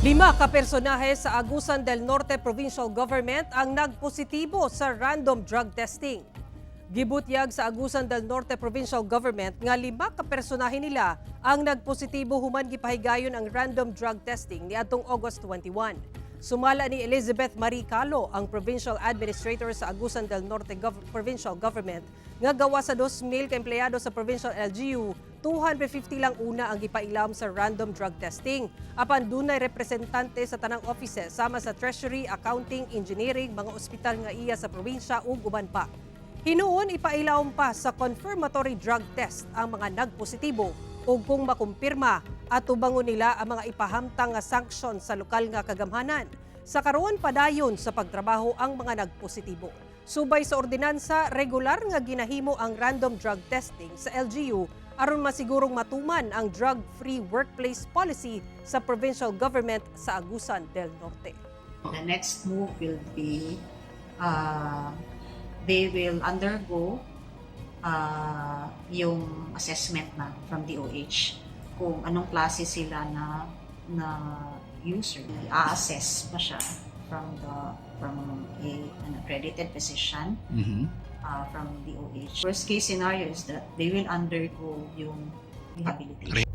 Lima ka personahe sa Agusan del Norte Provincial Government ang nagpositibo sa random drug testing. Gibutyag sa Agusan del Norte Provincial Government nga lima ka personahe nila ang nagpositibo human gipahigayon ang random drug testing niadtong August 21. Sumala ni Elizabeth Marie Calo, ang Provincial Administrator sa Agusan del Norte Provincial Government, nga gawa sa 2,000 ka empleyado sa Provincial LGU, 250 lang una ang gipailawom sa random drug testing. Apan dunay representante sa tanang offices sama sa Treasury, Accounting, Engineering, mga ospital nga iya sa probinsya ug uban pa. Hinuon ipailawom pa sa confirmatory drug test ang mga nagpositibo ug kung makumpirma, atubangon nila ang mga ipahamtang nga sanksyon sa lokal nga kagamhanan. Sa karon, padayon sa pagtrabaho ang mga nagpositibo. Subay sa ordinansa, regular nga ginahimo ang random drug testing sa LGU aron masigurong matuman ang drug-free workplace policy sa provincial government sa Agusan del Norte. The next move will be they will undergo yung assessment na from DOH kung anong klase sila na user. I-assess pa siya from an accredited physician from DOH. Worst case scenario is that they will undergo yung rehabilitation.